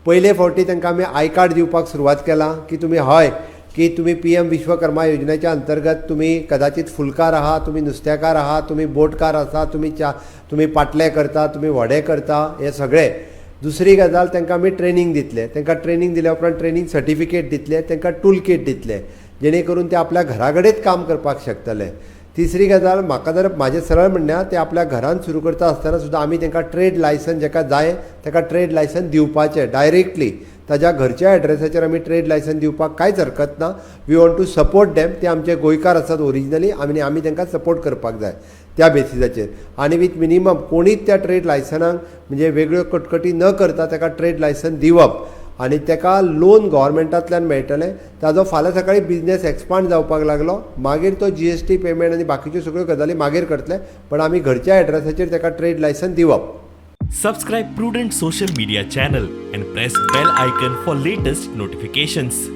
पयले फावटी तांकां आमी I card दिवपाक सुरवात केलां की तुमी हय की तुमी पीएम विश्वकर्मा योजनेच्या अंतर्गत तुमी कदाचित फुलकार आहा, तुमी नुस्तेकार आहा, तुमी बोटकार आसा, तुमी च्या, तुमी पाटले करता, तुमी व्हडें करता, हे सगळे. दुसरी गजाल, तांकां आमी ट्रेनींग दितले. तांकां ट्रेनींग दिल्या उपरांत ट्रेनींग सर्टिफिकेट दितले, तांकां टूल कीट दितले, जेणे करून ते आपल्या घरा कडेच काम करपाक शकतले. तिसरी गजाल, म्हाका जर म्हाजें सरळ म्हणणें आहा, ते आपल्या घरान सुरू करता आसतना सुद्दां आमी तांकां ट्रेड लायसन्स, जेका जाय ताका ट्रेड लायसन्स दिवपाचें. डायरेक्टली ताज्या घरच्या एड्रेसाचेर आमी ट्रेड लायसन्स दिवपाक कांयच हरकत ना. We want to support them. ते आमचे गोंयकार आसात ओरिजिनली आनी आमी तांकां सपोर्ट करपाक जाय त्या बेसिसाचेर. आनी विथ मिनिमम कोणीच त्या ट्रेड लायसनाक म्हणजे वेगळ्यो कटकटी न करता ताका ट्रेड लायसन दिवप आनी ताका लोन गव्हर्मेंटांतल्यान मेळटलें. ताजो फाल्यां सकाळीं बिजनेस एक्सपांड जावपाक लागलो, मागीर तो जीएसटी पेमेंट आनी बाकीच्यो सगळ्यो गजाली मागीर करतले, पण आमी घरच्या एड्रेसाचेर ताका ट्रेड लायसन दिवप. Subscribe Prudent Social Media channel and press bell icon for latest notifications.